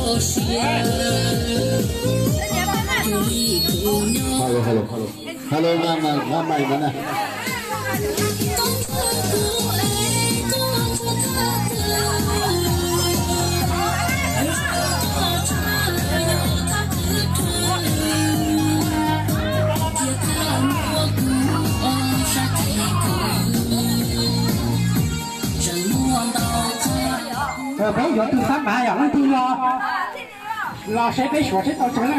Hello, hello, hello. Hello, mama, mama, mama. Peb yuav tus xab mav yom, leej twg los, los seb peb suav seb tau tsev na.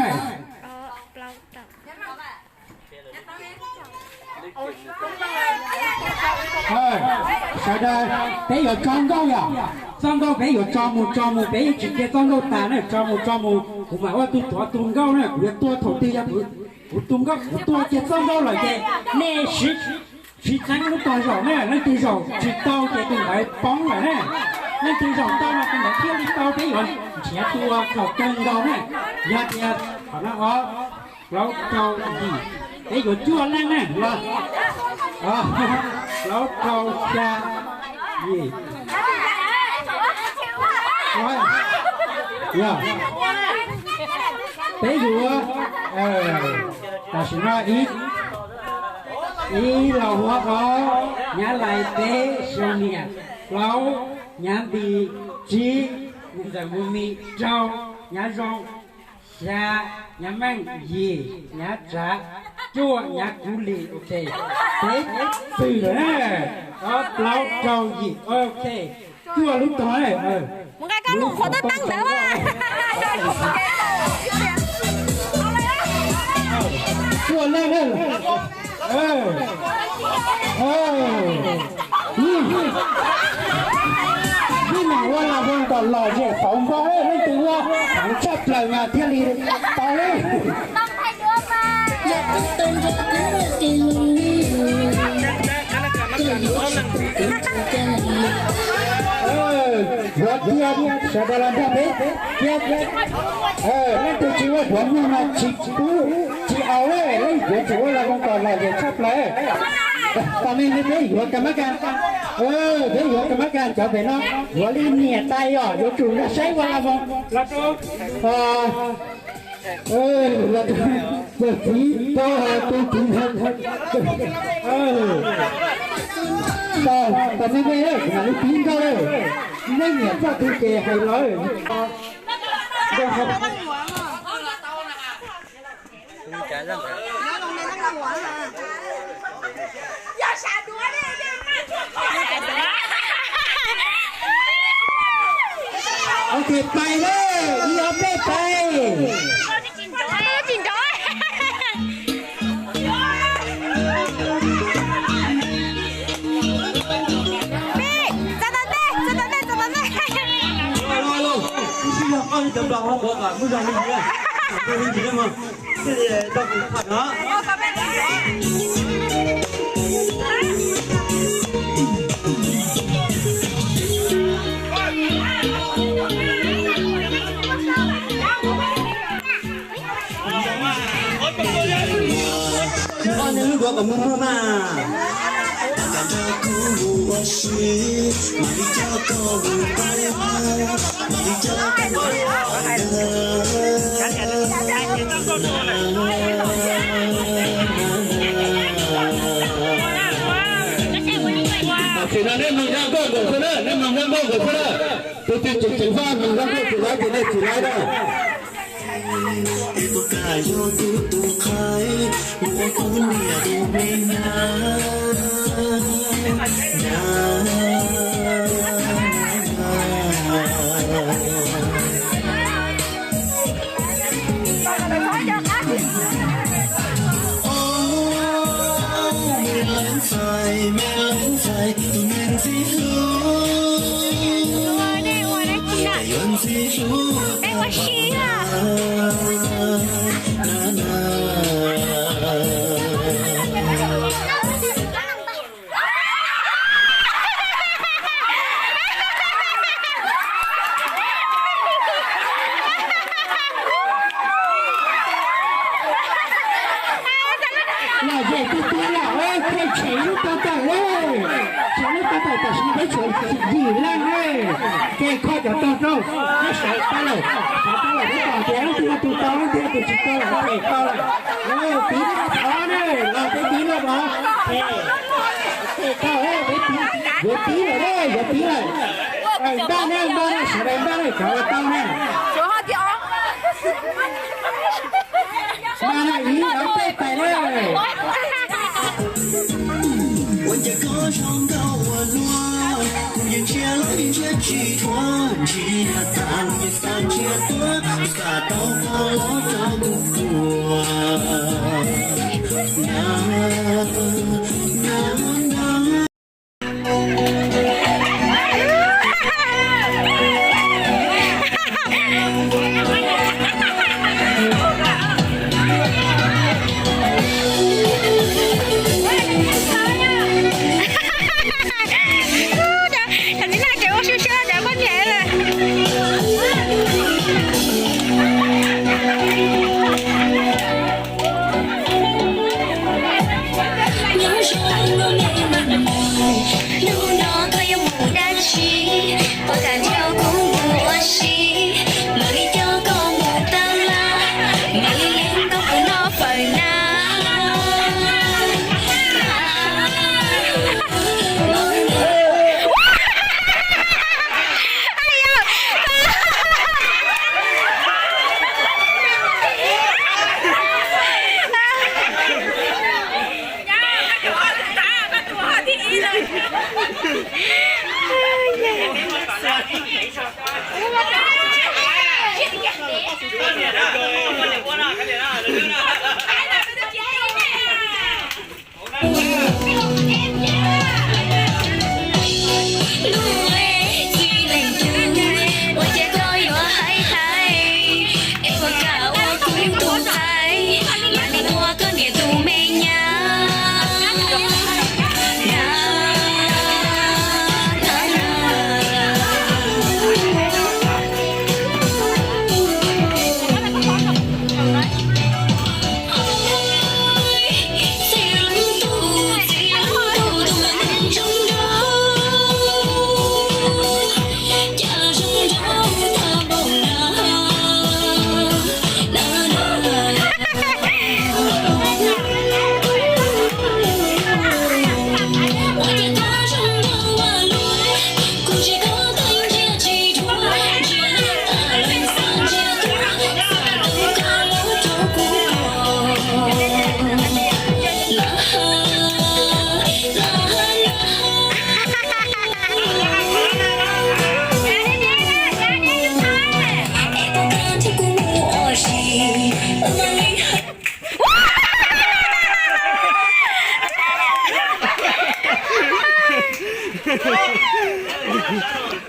Sawv daws, peb yuav tso nkauj yom. Txoj nkauj peb yuav tso mus tso mus, peb yeej tsis cia txoj nkauj tas na, tso mus tso mus. Kuv mam ua tus tuav tus nkauj na, kuv yuav tua thaum twg yog kuv tus nkauj, kuv tua kiag txoj nkauj lawm ces nej sib, sib txeeb lub tog zaum na, leej twg zaum tsis tau ces tus ntawd poob lawm na. Leej twg zaum tau no tus ntawd thiaj li tau, peb yuav nrhiav tua thaum kawg nkaus na. Yog tias thaum no ob, plaub rau yim, peb yuav cuaj leej na los. Plaub rau xya yim. Yog peb yuav, tam sim no ib, ib Lauj Huab, ob Nyab Lais, peb Xyooj Niam, plaub Nyab Nti, tsib Ntxawm Mus Mis, rau Nyab Zoo, xya Nyab Meej, yim Nyab Tsav, cuaj Nyab Kub Lis. Ok, peb txwm lawm na. Ob, plaub, rau, yim. Ok, cuaj lub tog. Mus nqa koj lub qhov toj teeb ntawd mas. Cuaj leej na. Vij Nam ua las voos kom lom zem tau npaum, leej twg ua heev tshaj plaws mas thiaj li tau li. Yuav tiag, sawv daws los nrog peb tiag. Leej twg tsis ua duav muag mas tsis pub, tsis au, leej yuav tsum ua las voos kom lom zem tshaj plaws. Tos me me peb yuav kas mab kas, peb yuav kas mab kas cov pem no yuav li niam tais os, yuav tsum nrog saib ua las voos los rau, los rau yawm txiv tau tus txiv. Tos, tos me me, kuv mam li pib nkauj lawm. Nej nyiam txoj twg ces hais lawm. Ok, pais lawm, ib ob peb pais. Alo, alo, ib sij yog koj li cov nplos ho tuav kom muaj zog li ntawd, li ntawd mas thiaj li tau kuv tham no. Tsis pom nej lub duav kom muag muag mas. Tam sim no nej mloog zaj nkauj nkaus xwb na, nej mloog zaj nkauj nkaus xwb na. Tus twg tseem tseem faj mloog zaj nkauj tsis laib ces nej tsis laib na. Lom zem tiag tiag lawm, tshem lub tog tawm, tshem lub Tam sim no peb tshuav yim leej ne, ces kho cov tog rau, peb sawv tau lawm, sawv tau lawm peb kom tias leej twg yog tus tau, leej twg yog tus tsis tau, peb tau lawm. Tiv no thov ne, los peb tiv no los. Yuav tiv lawm ne, yuav tiv lawm. Npaj ne, npaj ne, sawv daws npaj ne, cov uas tau ne. Npaj ne, ib ob peb pais ne. Ua cas koj zoo nkauj ua luaj, kuv yeej ntsia los yeej ntsia tsis dhua, ntsia tas los yeej xav ntsia tuaj, xav tau koj los rau kuv ua. Na, na, na. Cov txiv neej ces ua siab siab cov poj niam lawm. Nyob zoo me me, hnub no koj yuav mus dab tsi? Puas kam nrog kuv mus ua si? Mam li coj koj mus tab laj, mam li lees koj puas noj fawm na. Ua cas koj yuav hais hais, es puas kam ua kuv tus ntxhais, mam li ua koj niam tus me nyab.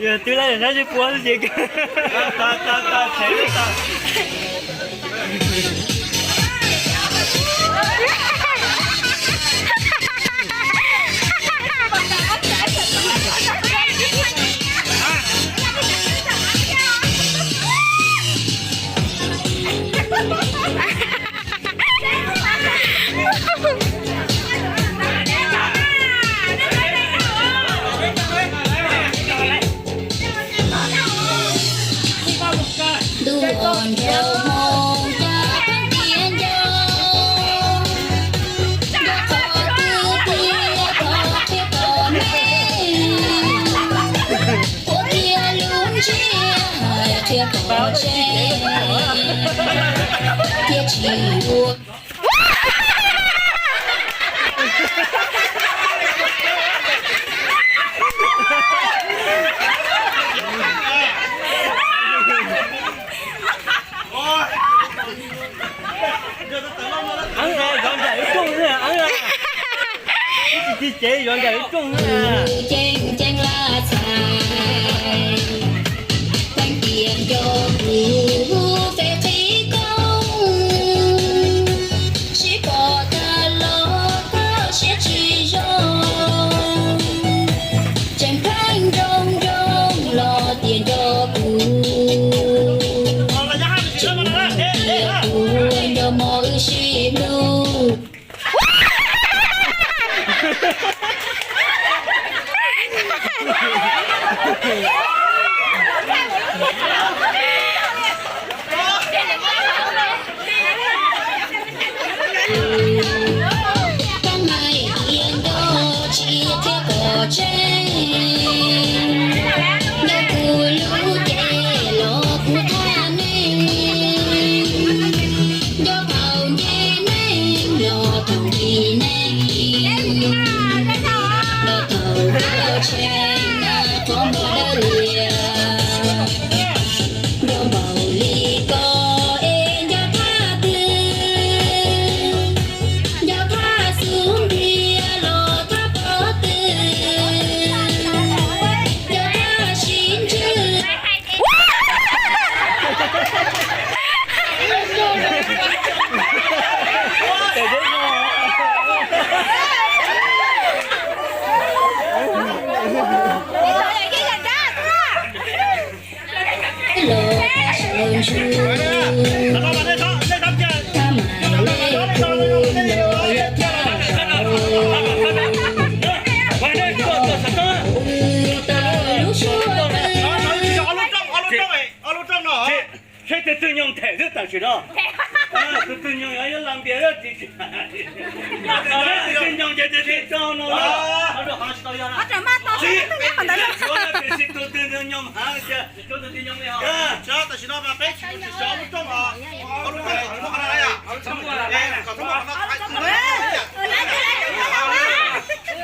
Yog twb laib sab tsis puas ces Ntuj ua nraug hmoo caj tias nco, nco qhov twg tias qhov qhia kom me. Ua tias lub ntsiab hais qhia kom tseg, thiaj tsis ua. Eeb, zov ntsam ib rooj na, eeb. Ib tsis tig cev zov ntsam ib rooj na. Ceeb ceeb laj txhais, teeb tias nco kuv fej qhib koob, sib pom tag los koj siab tsis zoo, tseem pheej nroo nroo los tias nco kuv, tseem tias kuv nco mos wb sib hlub. Tus nyoog them xwb tam sim no. Tus twg nyoog yuav la npias, tus twg nyoog ces tus twg raug no. Tus twg nyoog heev ces tam sim no mas peb tsis sov lub rooj os.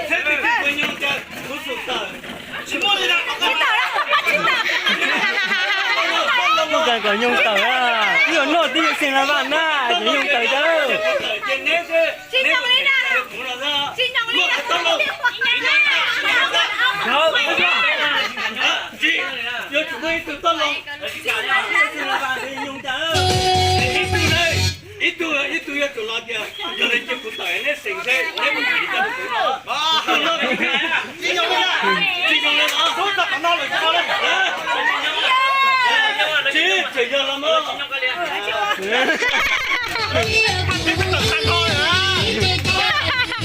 Thiab tus twg nyoog ces kuv xum tawm. Tsis muaj li na. Tsis tawm. Tub Kas kom nyoog tawm na, wb yuav noj tib yuav xeem la vaj na, kom nyoog tawm cawv. Tsis nyoog li na. Tsis nyoog li na. Yuav tsum muaj ib tug tob loo. Ib tug, ib tug yuav tsum los tias yog li ces kuv tawm neb xeem neb, neb mus nyiam li cas kuv no. Tsis nyoog li na. Tsis nyoog li na. Tsis tseem yog los mas. Tsis tau tsam lawv peb leeg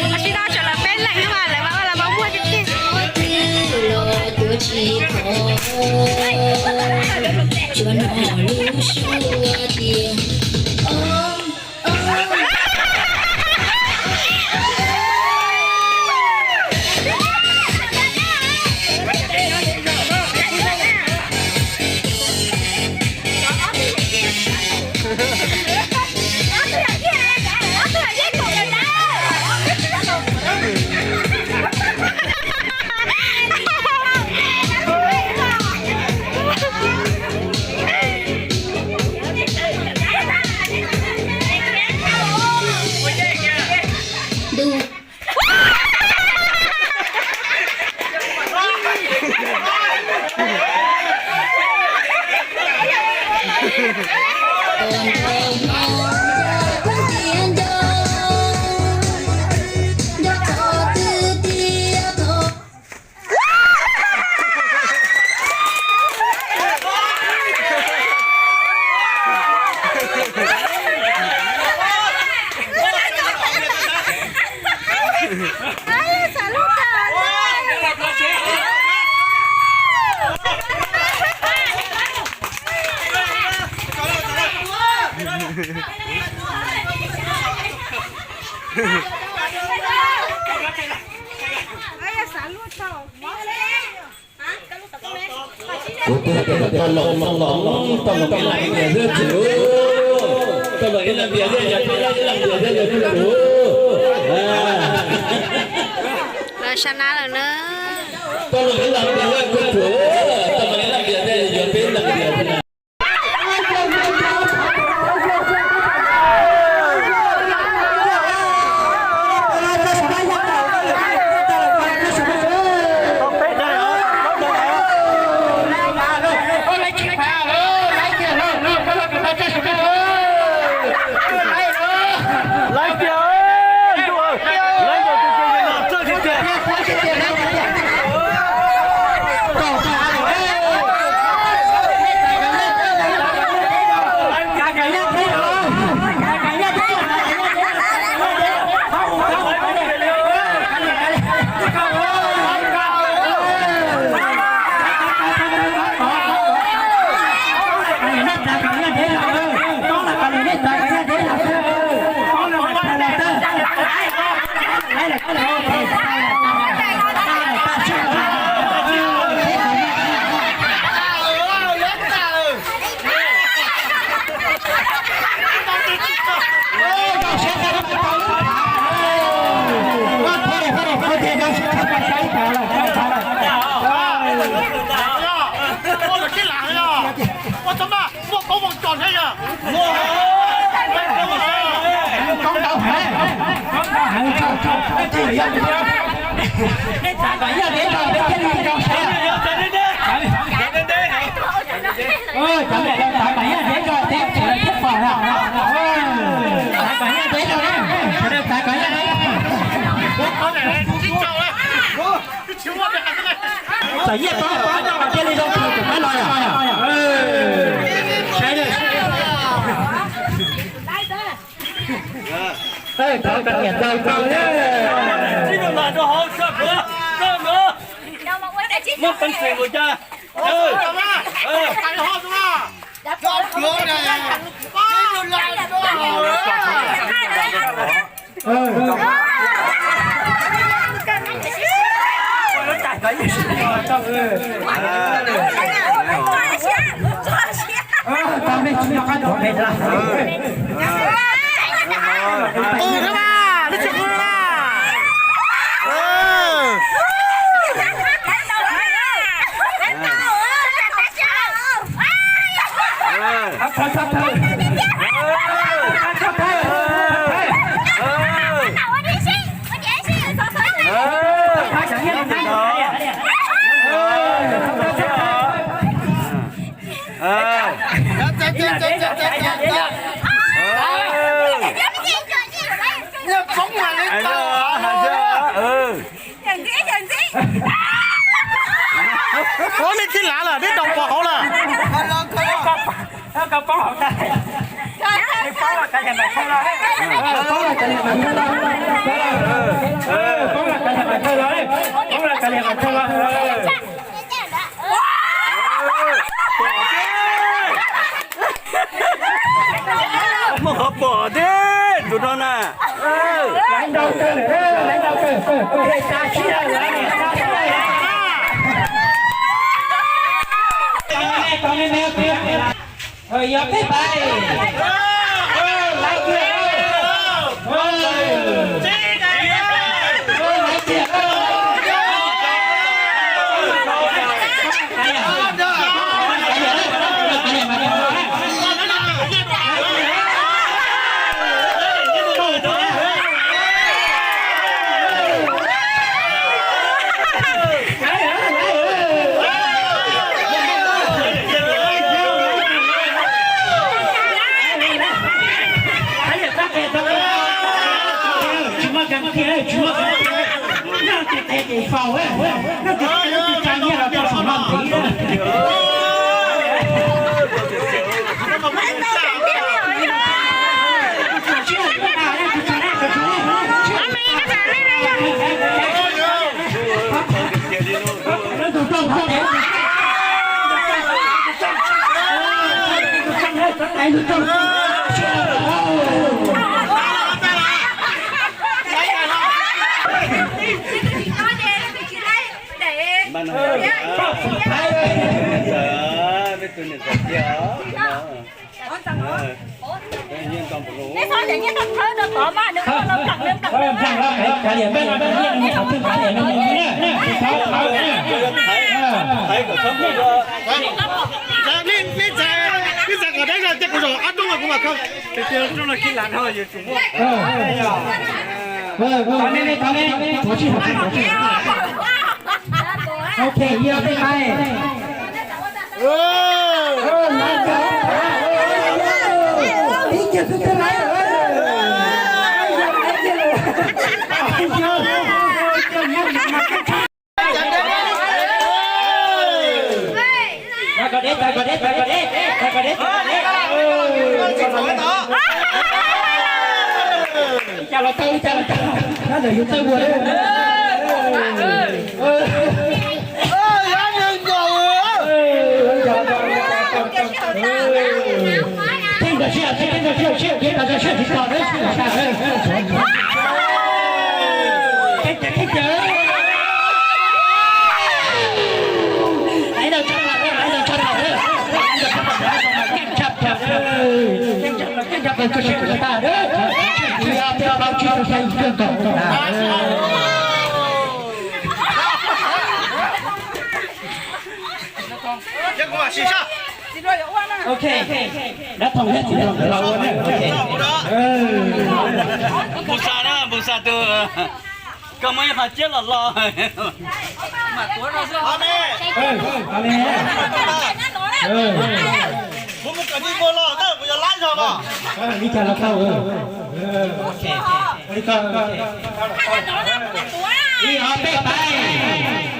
mas lawv mas lawv mas muaj tiag tiag. Kuv twb hais tias tau los tau los tau los ib lam npias thiab txiv, tau los ib lam npias thiab yog peb lam npias thiab yog peb lam. Lawv sab nab lawm na. Tau los ib lam npias thiab kuv tsuav, tau los ib lam npias thiab yog peb lam npias thiab. Cov mej lawv tav kom yaj dev rau teb tsev lawv thiaj pom na. Tav kom yaj dev rau na, sawv daws tav kom yaj dev. Txawm yaj tob tob no mas thiaj li zoo txog tus qab no yom. Saib na. Thov kom nyiam txaus txaus na. Muab peev xwm mus cas. Ua nej txij lav lawm, nej doos pom hauv lawm. Muaj qhov pom thiab tus no na. Ok, yog tej mai. Ib co los tau, ib co los tau, tab ntawm yus txawj ua. Theej ntawm sij hawm, theej ntawm sij hawm, sij hawm, sij hawm tsis tau, sij hawm tsis tau. Theej ntawm, theej ntawm. Laiv ntawm tshaj tawm, laiv ntawm tshaj tawm, laiv ntawm tshaj tawm, keej tshaj tawm, keej tshaj tawm, keej tshaj tawm, tsis tau tag, tsis tau tag. Ok, dab thoom thiab txiv ntoo nkawd los ua na. Ok. Npus xa na, npus xa tus, koj muaj ib qho ciab los los. Ib co los tau. Ib ob peb pais.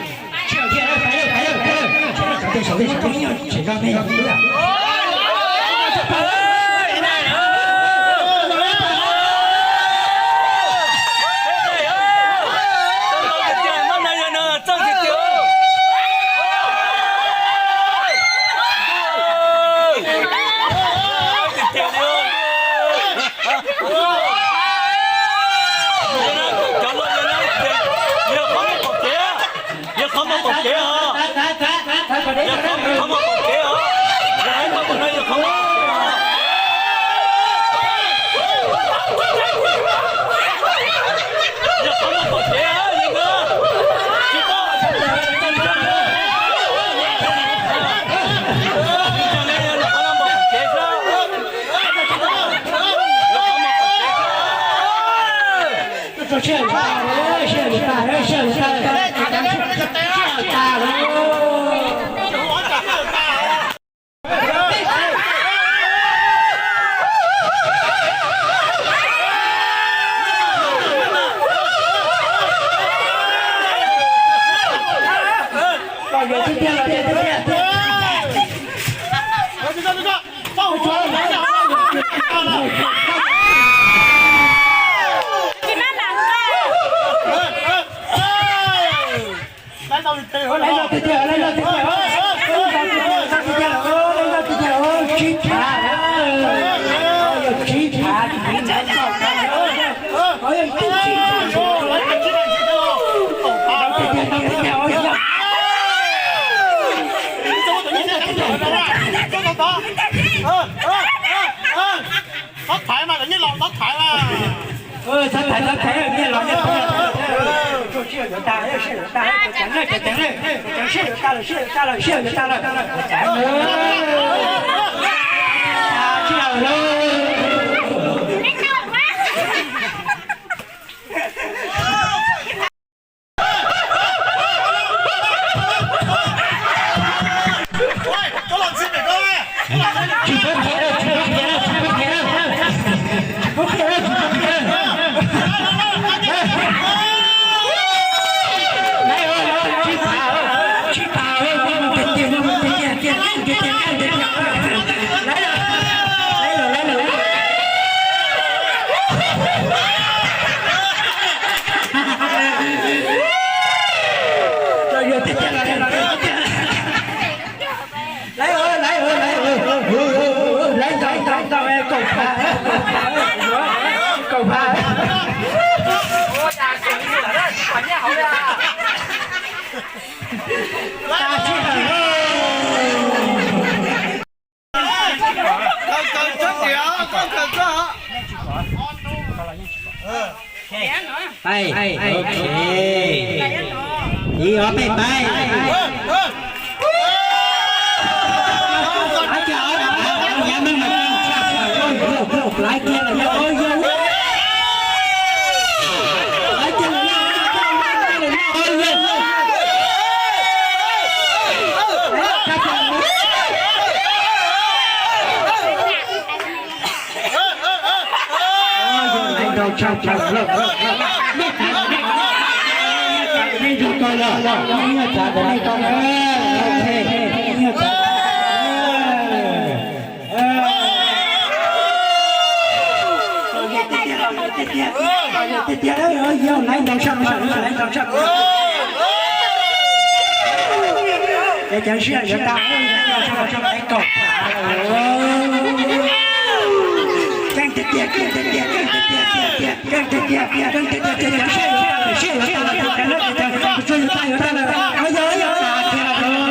Lawv zog tiag tiag, lawv zog tiag tiag, lawv zog tiag tiag, lawv zog tiag tiag, tsib phav, yog tsib phav, yog tsib phav, tiag tiag, tiag tiag, yog. Txhob thaiv mas, nyiaj los txhob thaiv mas. Txhob thaiv, txhob thaiv, nyiaj los nyiaj thaiv. Sij hawm yuav tag, sij hawm yuav tag, cov ceev lawm, cov ceev lawm, cov ceev sij hawm yuav tag lawm, sij hawm yuav tag lawm, sij hawm yuav tag lawm, cov ceev lawm. Sij hawm lawm. Lawv, lawv, lawv, lawv, lawv ntau, ntau, ntau, kaum phav, kaum phav. Kawg kawg txhob tias, kawg kawg txhob. Pais, ok. Ib ob peb pais. Tiag tiag, yog laiv ntau sab, laiv ntau sab. Cov sij hawm yuav tag, laiv ntau sab, laiv kaum. Keej tiag tiag, keej tiag tiag, keej tiag tiag, keej tiag tiag, keej tiag tiag, cov sij hawm yuav tag, sij hawm yuav tag, cov sij hawm yuav tag, yuav tag lawm.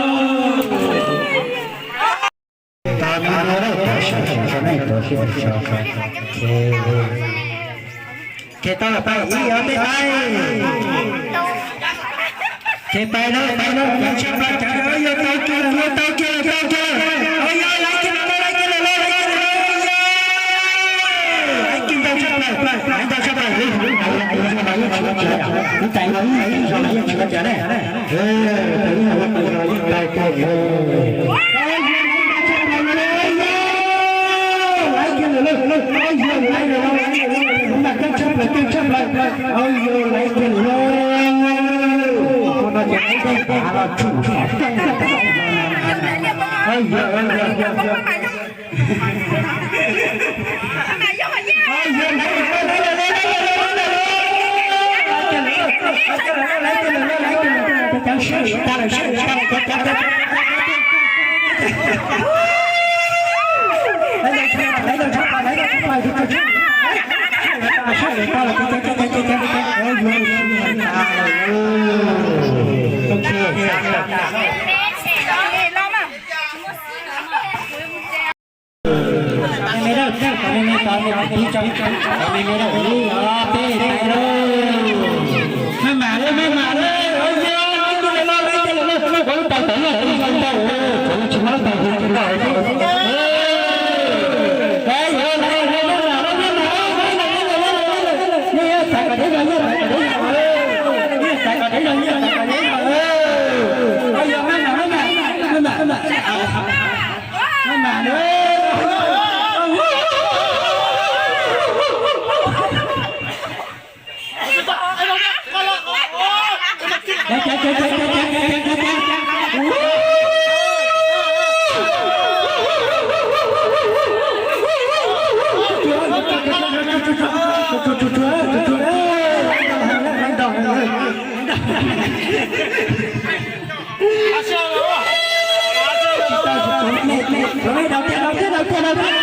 Ces tau los pais ib ob peb pais. Ces pais no, pais no, pais tshaj plaws, cov yog tau kiag lawm, yog tau kiag lawm, tau kiag lawm. Yog laiv kiag lawm, laiv kiag lawm, laiv kiag lawm. Laiv kiag ntau tshaj plaws, laiv ntau tshaj plaws. Tais no yeej tsis tau cas ne. Đầu tiên, đầu tiên, đầu tiên, đầu tiên.